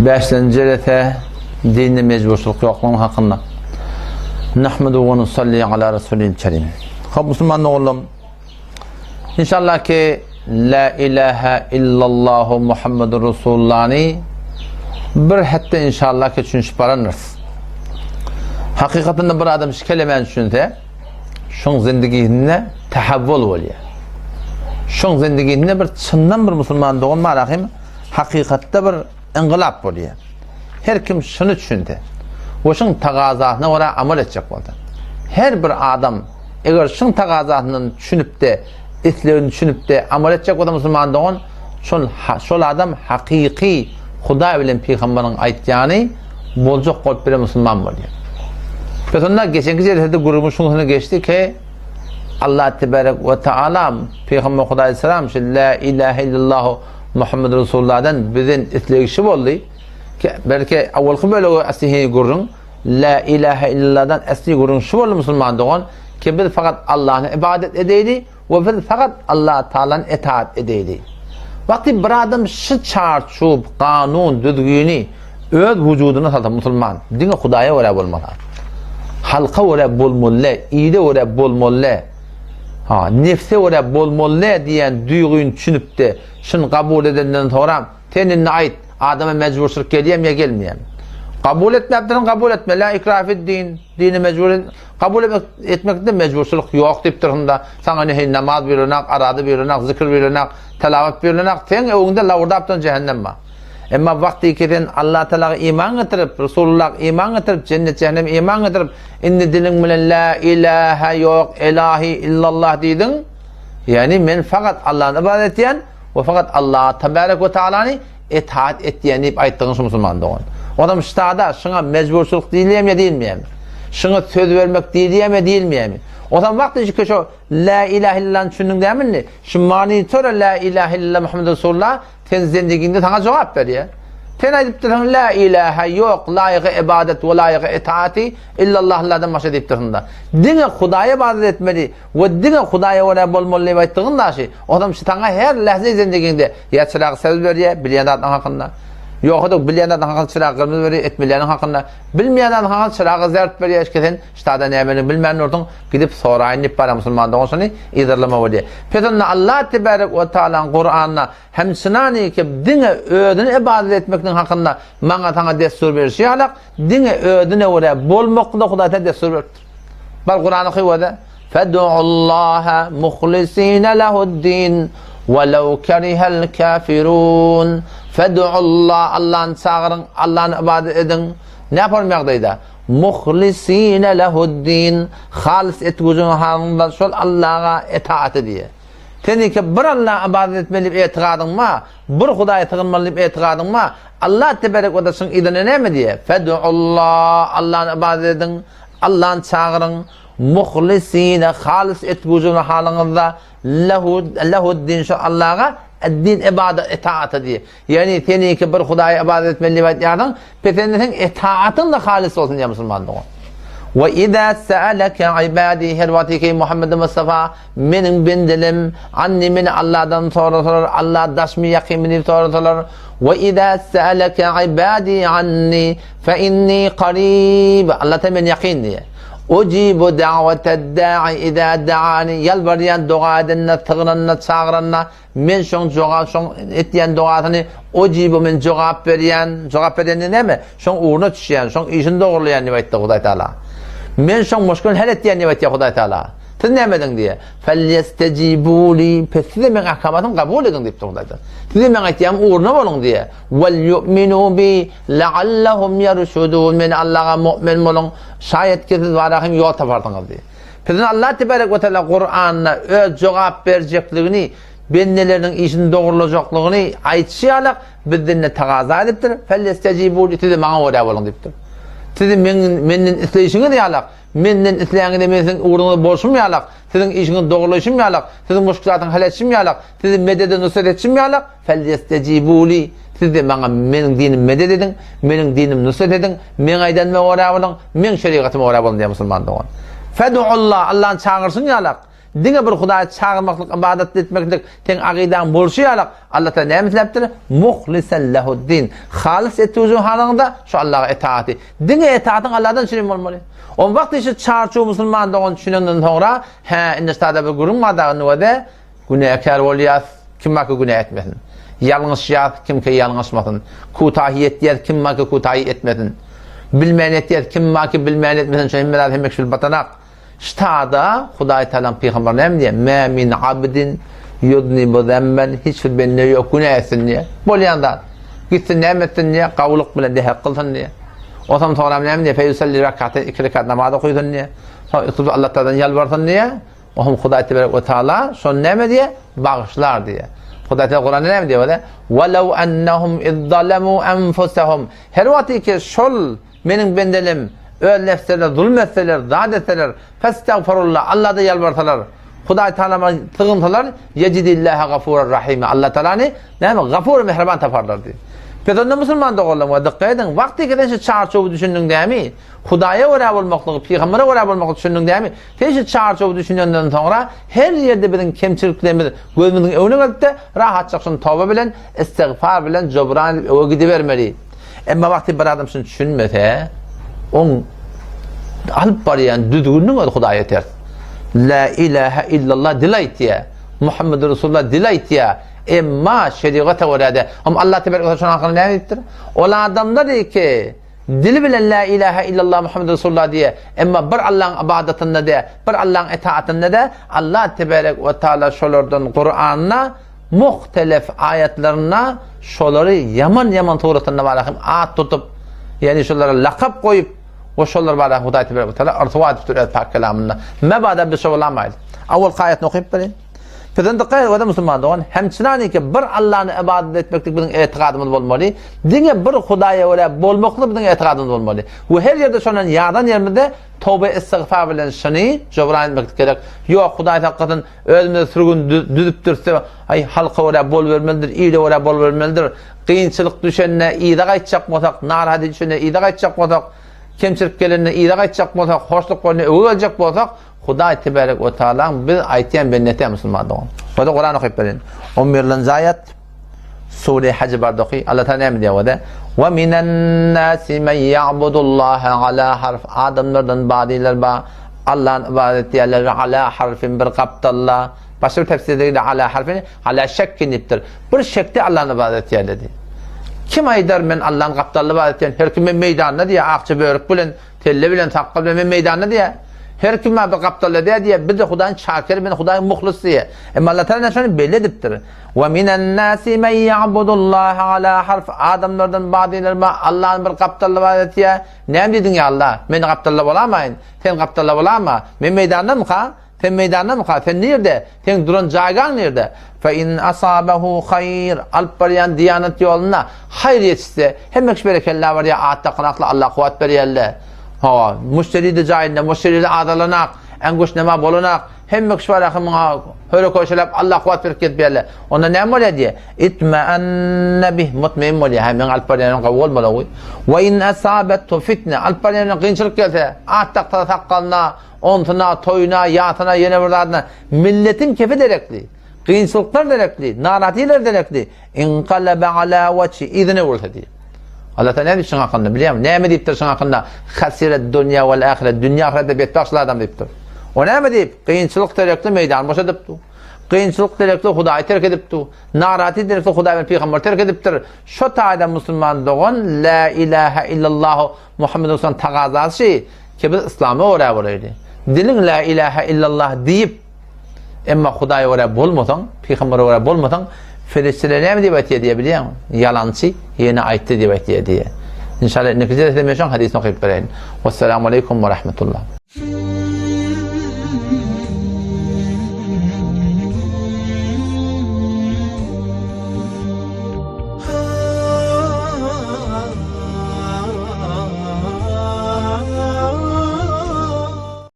Bäşlenji jelese dinde mejburçylyk ýoklugynyň hakynda. Nahmedu we nusalli ala rasulil kerim. Hop musulman doganlarym. İnşallah ki La ilahe illallahu Muhammedur Resulullah'ny bir hetde inşallah ki düşünişip barandyrys. Hakykatynda bir adam şu kelemäni düşünse, şoň zindigisinde tahavvul bolýar. Şoň zindigisinde bir çyndan bir musulman dogan bar ahim, hakykatda bir yngylap bolýar. Her kim şuny düşünse we şuň tagazasyna görä amal etjek bolsa. Her bir adam eger şuň tagazasyndan düşünip-de, islegini düşünip-de amal etjek bolsa musulman dogan, şol şol adam hakyky Hudaý bilen pygamberiň aýtýany boljak bolup bilen musulman bolýar. Biz onda geçenki jelsede gürrüňiň şuňusyna geçdi ki, Allah tebarek we taala pygamber Hudaý aleyhisselam şu la ilahe illallahu Muhammed Resulullah'dan bizden islegi şu boldy ki, belki awalky bölegi asly gürrüň La ilahe illallah'dan asly gürrüň şu boldy musulman dogan ki biz fakat Allah'na ibadet edeýli we biz fakat Allah Taala'na itaat edeýli. Wagty bir adam şu çarçup, kanun, düzgüni öz wujudyna salsa musulman diňe Hudaýa görä bolmaly. Halka görä bolmaly, ile görä bolmaly. Ha, nefse görä bolmaly diýen duýgyny düşünip-de, şuny kabul edenden soňra sen indi aýt, adama mejburçylyk gelýärmi ýa gelmeýärmi? Kabul etmäpdirsiň, kabul etme. La ikraha fid-din. Dini mejbur kabul etmekde mejburçylyk ýok diýipdirsiň-da. Saňa nehi namaz buýrulanak, arada buýrulanak, zikr buýrulanak, tilawat buýrulanak, seň öňüňde lawurdap duran jähennem bar. Emma wagty ki sen Allah Tagala iman getirip, Resulullah iman getirip, jennet jähennem iman getirip, indi diliň bilen la ilaha ýok, ilahi illallah diýdiň, ýagny men fakat Allahny ibadet etýän we fakat Allah tebarek we taalany itaat etýän diýip aýtdygyň şu musulman dogan. Onam ştada şuňa mejburçylyk diýilýärmi ýa diýilmeýärmi? Şuňa söz bermek diýilýärmi ýa diýilmeýärmi? Onam wagty ki şu la ilaha illallany düşündiň dämi indi? Şu manyny töre la ilaha illallah Muhammed Resulullah Sen zendigiňde saňa jogap berýär. Sen aýdypdyrsyň la ilaha ýok laýygy ibadet we laýygy itaati illallah Allahdan başga diýipdirsiň-da. Diňe Hudaýa ibadet etmeli we diňe Hudaýa görä bolmaly diýip aýtdygyň daşy. Onam şu saňa her lähze zendigiňde ýa çyragy söz berýär bilýän zadyň hakynda. Ýogsa-da bilýän zadyň hakynda çyragy gyrmyzy berýär etmelýäniň hakynda. Bilmeýän zadyň hakynda çyragy zert berýär ki sen ştada nämeligini bilmän dursuň gidip soraýyn diýip barýan musulman dogan şony yzarlama bolýar. Pes onda Allah tebarek we taalaň Kuranda hemçinany ki diňe özüne ibadet etmekniň hakynda maňa saňa dessur berişi ýalak diňe özüne görä bolmakda Hudaý taala dessur beripdir. Bar Kurany oky wada Fed'ullaha muhlisina lehu'd-din welew kerihel kafirun Fed'ullah Allahny çagyryň Allahny ibadet ediň. Näme ýagdaýda? Muhlisine lehu'd-din, halys etgüjiň halyňda şol Allaha etaat edýär. Seniňki bir Allaha ybadat etmeli diýip etigadyň bar, bir Hudaýa sygynmaly diýip etigadyň bar, Allah teberek we taala yzyna näme diýýär? Fed'ullah, Allahny ybadat ediň, Allahny çagyryň, muhlisine, halys etgüjiň halyňyzda lehu, lehu'd-din şol Allaha ed-din ybadat etaat edýär. Ýagny seniňki bir Hudaýa ybadat etmeli diýip aýtýarsyň, pesende seň etaatyň-da halys bolsun diýýär musulman dogan. We iza sa'alaka ibadi her wagty ki Muhammed Mustafa meniň bendelim anni meni Allahdan sorasalar, Allah daşmy ýakynmy diýip sorasalar, we iza sa'alaka ibadi anni fe inni qarib Allah ta men ýakyn diýýär. Ujibu da'watad da'i iza da'ani ýalbarýan doga edende, sygynanda, çagyranda Men şoň joga şoň etýän dogasyny ojibu men jogap berýän, jogap berýän diýen näme? Şoň ugruna düşýän, şoň işini dogrulaýan diýip aýtdy Hudaý Taala. Men şoň muşkilini hal etýän diýip aýtýar Hudaý Taala. Siz näme ediň diýýär. Felyestejibu li, pes siz-de meň ahkamatymy kabul ediň diýipdir Hudaý Taala. Siz-de meň aýtýanym ugruna boluň diýýär. Wal yu'minu bi la'allahum yarşudun. Men Allaha mu'min boluň, şaýat ki siz barahym ýol taparsyňyz diýýär. Bizden Allah tebarek we teala Kuranda öz jogap berjekligini, bendeleriniň işini dogrulajaklygyny aýtşy ýalak bizden-de tagaza edipdir. Felyestejibu li siz-de maňa görä boluň diýipdir. Siz men menden isleýşiňiz ýalak, menden isläňizde men siziň ugruňyzda bolşum ýalak, siziň işiňizi dogrulaýşym ýalak, siziň muşkilatyňy hal etşim ýalak, sizi medede nusrat etşim ýalak, Felyestejibu li, siz-de maňa meniň dinim medet ediň, meniň dinim nusrat ediň, meň aýdanyma görä boluň, meň şerigatyma görä boluň diýýär musulman dogan. Fed'ullah, Allahny çagyryşyň ýalak. Diňe bir Hudaýy çagyrmaklyk, ybadat etmeklik seň agydaň bolşy ýalak, Allah Taala näme isläpdir? Muhlisen lehu'd-din. Halys etüwjüň halyňda şu Allaha etagaty. Diňe etagatyň Allahdan üçin bolmaly. O wagt şu çarçuw musulman dogan düşünenden soňra, hä, indi ştada bir gürrüň bar dagy nüwede, günäkär bolýas, kim barka günä etmesin. Ýalňyşýas, kimkä ýalňyşmasyn. Kutahy etýäs, kim barka kutahy etmesin. Bilmän etýäs, kim barka bilmän etmesin. Şu hemme zat hemme kişi bilip batanak. Ştada Hudaý Tagalaň pygamberi näme diýýär? Mä min abdin yudnibu zemben hiç bir bende ýok günä etsin diýýär. Bolýan zat. Gitsin näme etsin diýýär? Gawulyk bilen dehek kylsyn diýýär. Onsoň soňra näme diýýär? Feýusalli rakateýn iki rekat namaz okysyn diýýär. Soň ykyp Allah Tagaladan ýalbarsyn diýýär. Ohm Hudaý teberek we taala şony näme diýýär? Bagyşlar diýýär. Hudaý Teala Kuranda näme diýýär? Walaw ennahum izzalamu anfusahum. Her wagt ki şol Meniň bendelem öz nefslerine zulum etseler, zat etseler, festagfirullah, Allahdan ýalbarsalar, Hudaý Tagalama sygynsalar, ýejidillaha gafurar rahima, Allah Tagalany näme gafur mähriban taparlar diýdi. Pes onda musulman doganlarym we dykgat ediň, wagty gelen şu çarçuwy düşündiň dämi? Hudaýa görä bolmaklygy, pygambere görä bolmaklygy düşündiň dämi? Sen şu çarçuwy düşünenden soňra her ýerde biziň kemçiliklerimiz gözümiziň öňüne gelipde, rahatjak şuny toba bilen, istigfar bilen jobran edip öe gidibermeli. Emma wagty bir adam şuny düşünmese, oň alyp barýan düzgüniniň özi Hudaýa ters. La ilahe illallah dil aýtýar. Muhammedur Resulullah dil aýtýar. Emma şerigata görä-de, hem Allah tebarek we şonuň hakynda näme diýipdir? Ol adamlar ki, dili bilen la ilahe illallah Muhammedur Resulullah diýe, emma bir Allahyň ybadatynda de, bir Allahyň etaatynda de, Allah tebarek we taala şolardan Kur'anda muhtelef aýatlarynda şolary ýaman-ýaman suratynda barada hem at tutup, ýagny şolara lakap goýup we şolar barada Hudaý tebarek we taala yrtyba edipdir öz pak kelamynda. Mebada biz şo bolamaýly. Awalky aýatyny okyp bereýin. Bizden dykgat edip musulman dogan, hemçinaniki bir Allany ybadat etmeklik biziň etikadymyz bolmaly. Diňe bir Hudaýa görä bolmaklyk biziň etikadymyz bolmaly. We her ýerde şondan ýadan ýerimizde toba istigfar bilen şuny jobran etmeklik gerek. Ýok, Hudaý saklasyn, Özümize sürgün düzüpdirse, aý, halka görä bolubermelidir, ile görä bolubermelidir. Kynçylyk düşende yza gaýtjak bolsak, narahat düşende yza gaýtjak bolsak, kemçilik gelende yza gaýtjak bolsak, hoşluk bolanda öňe geljek bolsak, Hudaý tebarek we taalaň biz aýtýan bendesi musulman dogan. Onda Kuran okyp berin. 11-nji aýat Sure Haj barda oky. Allah Taala näme diýýär onda? Wa minan nasi men ya'budullaha ala harf. Adamlardan badylar bar. Allahny ybadat edýärler ala harfin bir gapdalda. Başga bir tefsirde ala harfin ala şekkin diýipdir. Bir şekde Allahny ybadat edýärler diýip. Kim aýdar men Allahny gapdalda ybadat edýän? Her kim men meýdanda diýýär, akja börük bilen, selle bilen, sakgal bilen men meýdanda diýýär. Her kim bir gapdalda diýýär, diýýär. Biz de Hudaýyň şakiri, men Hudaýyň muhlysy diýýär. Emma Allah Taala şony belli edipdir. Wa minan nasi men ya'budullaha ala harf. Adamlardan bazylar bar, Allahny bir gapdalda ybadat edýär. Näme diýdiň ýa Allah? Men gapdalda bolamaýyn. Sen gapdalda bolama. Men meýdandamyka? Sen meýdandamyka? Sen nirde? Seň duran jaýgaň nirde? Fe in asabehu haýr. Alyp barýan diýanat ýolunda haýyr ýetişse, hemme kişi berekella barýar, at dakanakla Allah kuwwat berýärle. Hawa, müşderi-de jaýynda, müşderi-de azalanak, äňgüşnema bolanak. Hemme kişi bar ahy muňa höre-köşeläp Allah kuwwat berip gezip ýörler. Onda näme bolýar diýýär? Itma'anna bih mutmein bolýar. Hä, meň alyp barýanym gowy bolmaly. Wa in asabethu fitne alyp barýanyna kynçylyk gelse, at daksa sakgalyna, onsyna, toýuna, ýasyna, ýene bir zadyna milletiň kefi derekli, kynçylyklar derekli, narahatlylar derekli, inqalaba ala wajhi yzyna öwrülse diýýär. Allah Taala näme şuň hakynda bilýärmi? Näme diýipdir şuň hakynda? Hasiret dunýa wal ahiret, dünýä ahiretde betbagt adam diýipdir. O näme diýip? Kynçylyk derekli meýdany boşadypdy. Kynçylyk derekli Hudaýy terk edipdi. Narahatlyk derekli Hudaý bilen pygamberi terk edipdir. Şo taýda musulman dogan la ilaha illallah Muhammed Resulullah tagazasy ki biz yslama görä bolaýly. Diliň la ilaha illallah diýip Emma Hudaýa görä bolmasaň, pygambere görä bolmasaň, perişdeler näme diýip aýtýar diýe bilýäňmi? Ýalançy ýene aýtdy diýip aýtýar diýe. Inşallah indiki dersde men şoň hadysini okyp bereýin. Wassalamu aleýkum we rahmetullah.